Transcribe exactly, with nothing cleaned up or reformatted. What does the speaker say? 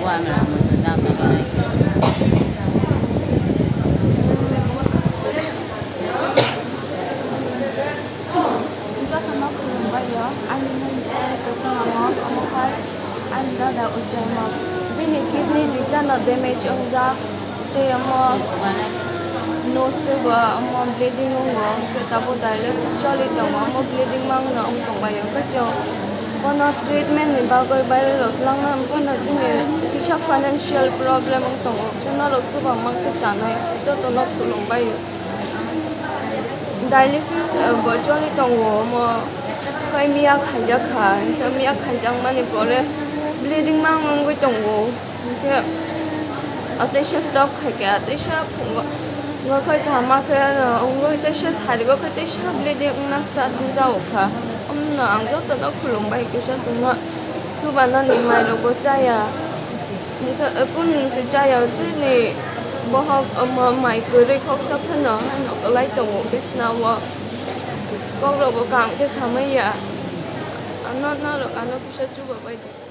Jotono khulumbaio, ani mung khe Kothoma Mok, omo khai ani dada Uchaima. Bini kidney duitano damage wngjak, tei omo nose tei bo omo bleeding wngo, hwnkhe tabuk dialysis choli tongo, omo bleeding mangno wng tongbaio. Hwnkhe chwng bono treatment ni bagwi bairok langna hwnkheno chini kisa financial problem wng tongo, hwnkhe norok chuba mankhe chanai, jotono khulumbaio. Dialysis, eh, bo choli tongo, omo khai miya khaijak kha, hwnkhe miya khaijakmani pore bleeding mang wngwi tongo, hwnkhe ateisa stop khaikha, ateisa phungo khai kaham khe ano wngwi teisa sarigo khe teisa bleeding wngna start wngjago kha. Omno ang jotono khulumbai kisa chwngno chubanani mairokbo chaya. Nisa, eh, kunu nisi chaya, chini bohok, omo mai kwrwi khoksa phano haino kwlai tongo bisnao. Kokrokbo kaham khe samai ya. Ano norok ano kisa chuba bai di.